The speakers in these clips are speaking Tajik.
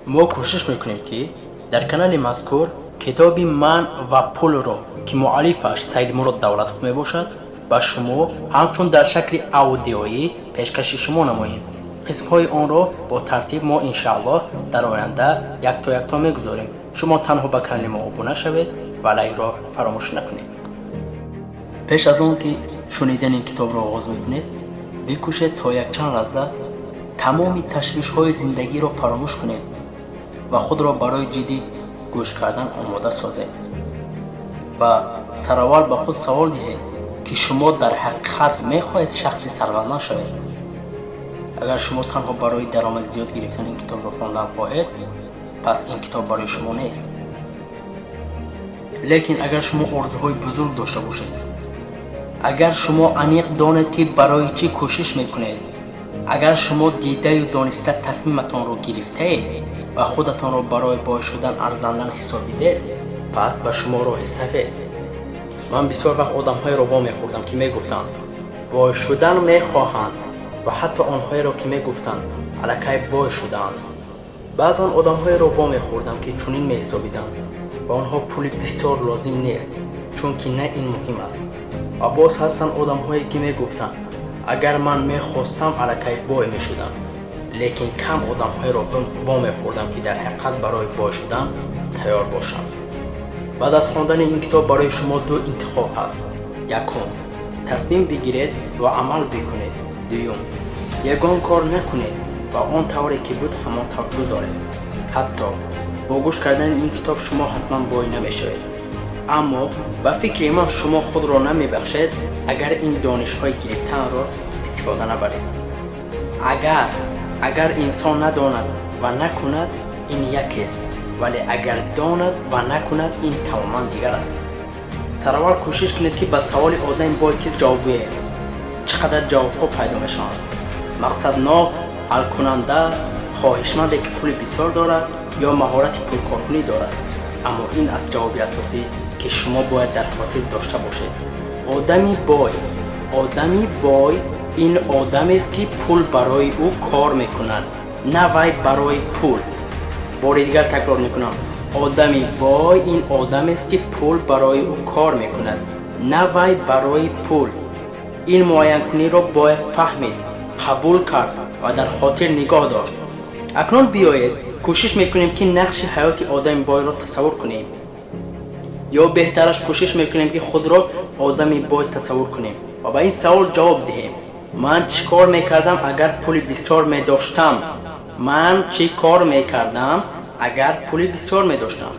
Мо кӯшиш мекунем, ки дар канали мазкур китоби «Ман ва пулро», ки муаллифаш Саидмурод Давлатов мебошад, ба шумо ҳамчун дар шакли аудиоӣ пешкаши шумо намоем. Қисмҳои онро бо тартиб мо, иншааллоҳ, дар оянда якто якто мегузорем. Шумо танҳо ба канали мо обуна шавед ва лайкро фаромӯш накунед. Пеш аз он ки шунидани ин китобро оғоз мекунед, бикӯшед то якчанд лаҳза тамоми ташвишҳои зиндагиро фаромӯш кунед ва худро барои ҷиддӣ гӯш кардан омода созед ва сараввал ба худ савол диҳед, ки шумо дар ҳақиқат мехоҳед шахси сарватманд шавед. Агар шумо танҳо барои даромади зиёд гирифтан ин китобро хондан хоҳед, пас ин китоб барои шумо нест. Лекин агар шумо орзуҳои бузург дошта бошед, агар шумо аниқ донед, ки барои чӣ кӯшиш мекунед, агар шумо дидаю дониста тасмиматонро гирифтаед ва худатонро барои бой шудан арзанда ҳисобидед, пас ба шумо роҳи сафед. Ман бисёр вақт одамҳоеро вомехӯрдам, ки мегуфтанд, бой шудан мехоҳанд, ва ҳатто онҳоеро, ки мегуфтанд, аллакай бой шудаанд. Баъзан одамҳоеро вомехӯрдам, ки чунин меҳисобиданд: ба онҳо пули бисёр лозим нест, чунки на ин муҳим аст. Ва боз ҳастанд одамҳое, ки мегуфтанд: агар ман мехостам, аллакай бой мешудам. Лекин кам одамҳоеро вомехӯрдам, ки дар ҳақиқат барои бой шудан тайёр бошанд. Баъд аз хондани ин китоб барои шумо ду интихоб ҳаст. Якум: тасмим бигиред ва амал бикунед. Дуюм: ягон кор накунед ва он тавре ки буд, ҳамон тавр гузоред. Ҳатто бо гӯш кардани ин китоб шумо ҳатман бой намешавед, аммо ба фикри ман, шумо худро намебахшед, агар ин донишҳои гирифтаанро истифода набаред. Агар инсон надонад ва накунад, ин якест, вале агар донад ва накунад, ин тамоман дигар аст. Сараввал кӯшиш кунед, ки ба саволи «Одами бой кист?» ҷавоб гӯед. Чӣ қадар ҷавобҳо пайдо мешаванд: мақсаднок, ҳалкунанда, хоҳишманде, ки пули бисёр дорад ё маҳорати пулкоркунӣ дорад. Аммо ин аст ҷавоби асосӣ, ки шумо бояд дар хотир дошта бошед: одами бой ин одамест, ки пул барои ӯ кор мекунад, на вай барои пул. Бори дигар такрор мекунам: одами бой ин одамест, ки пул барои ӯ кор мекунад, на вай барои пул. Ин муайянкуниро бояд фаҳмид, қабул кард ва дар хотир нигоҳ дошт. Акнун биёед, кӯшиш мекунем, ки нақши ҳаёти одами бойро тасаввур кунем, ё беҳтараш, кӯшиш мекунем, ки худро одами бой тасаввур кунем ва ба ин савол ҷавоб диҳем: ман чӣ кор мекардам, агар пули бисёр медоштам? Ман чӣ кор мекардам, агар пули бисёр медоштам?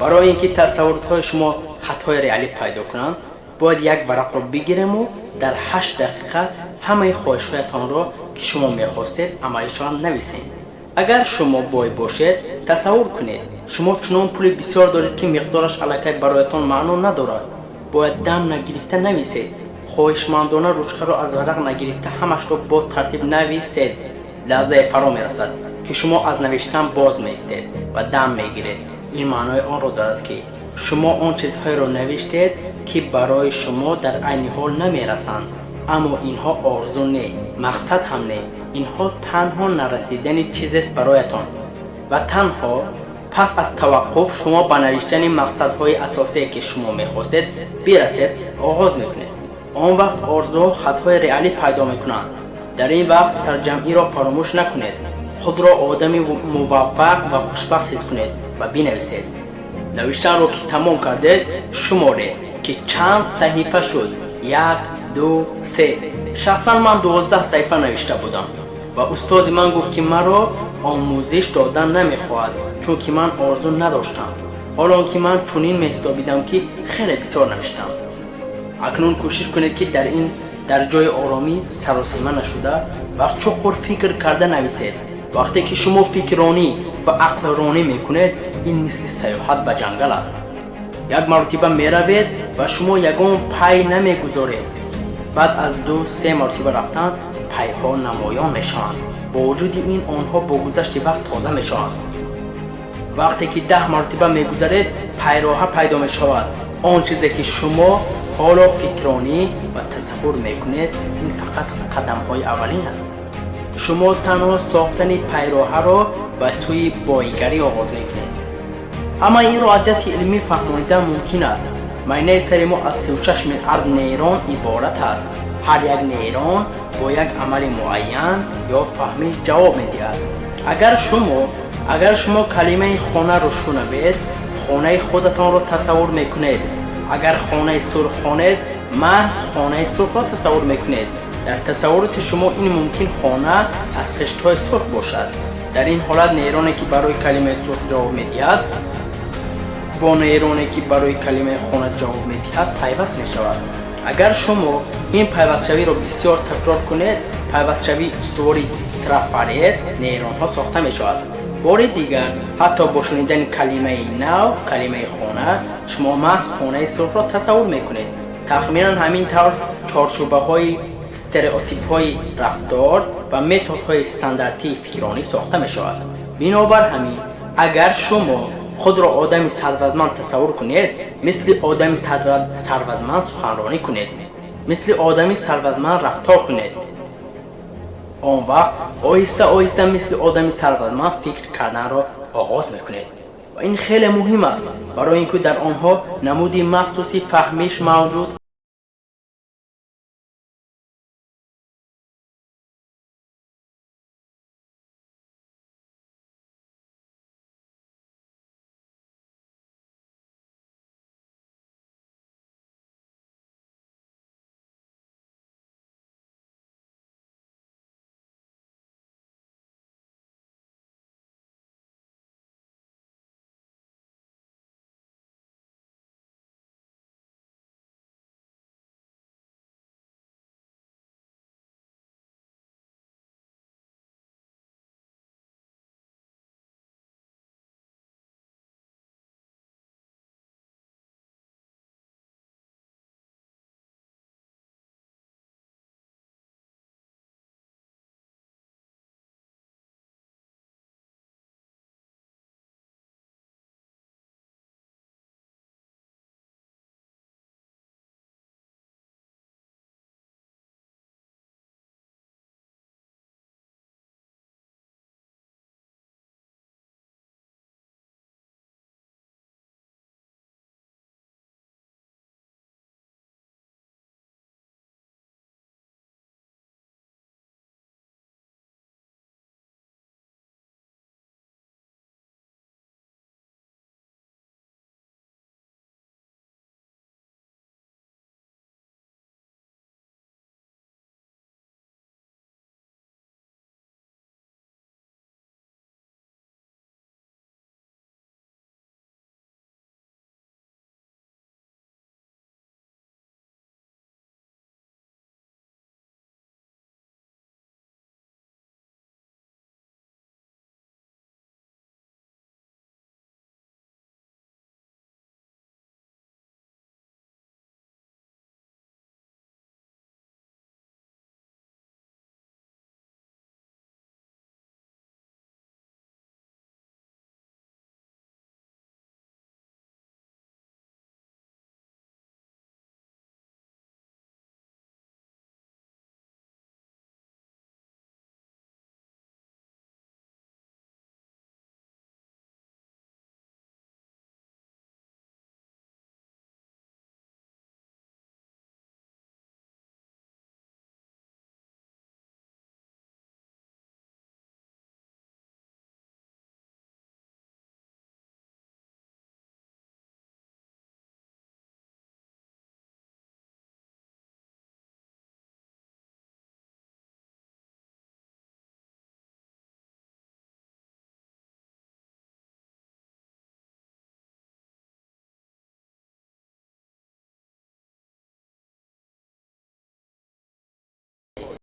Барои ин ки тасаввуротҳои шумо хатҳои реалӣ пайдо кунанд, бояд як варақро бигирему дар 8 дақиқа ҳамаи хоҳишҳоятонро, ки шумо мехостед амалӣ шаванд, нависем. Агар шумо бой бошед, тасаввур кунед, шумо чунон пули бисёр доред, ки миқдораш аллакай бароятон маъно надорад. Бояд дам нагирифта нависед. Хоҳишмандона ручкаро аз варақ нагирифта, ҳамашро бо тартиб нависед. Лаҳзае фаро мерасад, ки шумо аз навиштан боз меистед ва дам мегиред. Ин маънои онро дорад, ки шумо он чизҳоеро навиштед, ки барои шумо дар айни ҳол намерасанд. Аммо инҳо орзу не, мақсад ҳам не, инҳо танҳо нарасидани чизест бароятон. Ва танҳо пас аз таваққуф шумо ба навиштани мақсадҳои асосие, ки шумо мехостед бирасед, оғоз мекунед. Он вақт орзуҳо хатҳои реалӣ пайдо мекунанд. Дар ин вақт сарҷамъиро фаромӯш накунед. Худро одами муваффақ ва хушбахт ҳис кунед ва бинависед. Навиштанро ки тамом кардед, шуморед, ки чанд саҳифа шуд: як, ду, се. Шахсан ман 12 саҳифа навишта будам ва устози ман гуфт, ки маро омӯзиш додан намехоҳад, чунки ман орзу надоштам, ҳоло он ки ман чунин меҳисобидам, ки хеле бисёр навиштам. Акнун кӯшиш кунед, ки дар ин дар ҷои оромӣ, саросима нашуда ва чуқур фикр карда нависед. Вақте ки шумо фикрронӣ ва ақлронӣ мекунед, ин мисли саёҳат ба ҷангал аст. Як маротиба меравед ва шумо ягон пай намегузоред. Баъд аз ду се маротиба рафтан пайҳо намоён мешаванд. Бо вуҷуди ин, онҳо бо гузашти вақт тоза мешаванд. Вақте ки 10 маротиба мегузаред, пайроҳа пайдо мешавад. Он чизе, ки шумо ҳоло фикронӣ ва тасаввур мекунед, ин фақат қадамҳои аввалин аст. Шумо танҳо сохтани пайроҳаро Ба сӯи боигарӣ оғоз мекунед. Ҳамаи инро аз ҷиҳати илмӣ фаҳмонидан мумкин аст. Майнаи сари мо аз 36 миллиард нейрон иборат аст. Ҳар як нейрон бо як амали муайян ё фаҳмӣ ҷавоб медиҳад. Агар шумо калимаи хонаро шунавед, хонаи худатонро тасаввур мекунед. Агар хонаи сурх хонед, маҳз хонаи сурхро тасаввур мекунед. Дар тасаввуроти шумо ин мумкин хона аз хиштҳои сурх бошад. Дар ин ҳолат нейроне, ки барои калимаи сурх ҷавоб медиҳад, бо нейроне, ки барои калимаи хона ҷавоб медиҳад, пайваст мешавад. Агар шумо ин пайвастшавиро бисёр такрор кунед, пайвастшавии устувори трафарет нейронҳо сохта мешавад. Бори дигар, ҳатто бо шунидани калимаи нав, калимаи хона, шумо маҳз хонаи сурхро тасаввур мекунед. Тахминан ҳамин тавр чорчӯбаҳои стереотипҳои рафтор ва методҳои стандартии фикронӣ сохта мешавад. Бинобар ҳамин, агар шумо худро одами сарватманд тасаввур кунед, мисли одами сарватманд суханронӣ кунед, мисли одами сарватманд рафтор кунед. Он вақт оҳиста оҳиста мисли одами сарватманд фикр карданро оғоз мекунед. Ва ин хеле муҳим аст, барои ин ки дар онҳо намуди махсуси фаҳмиш мавҷуд.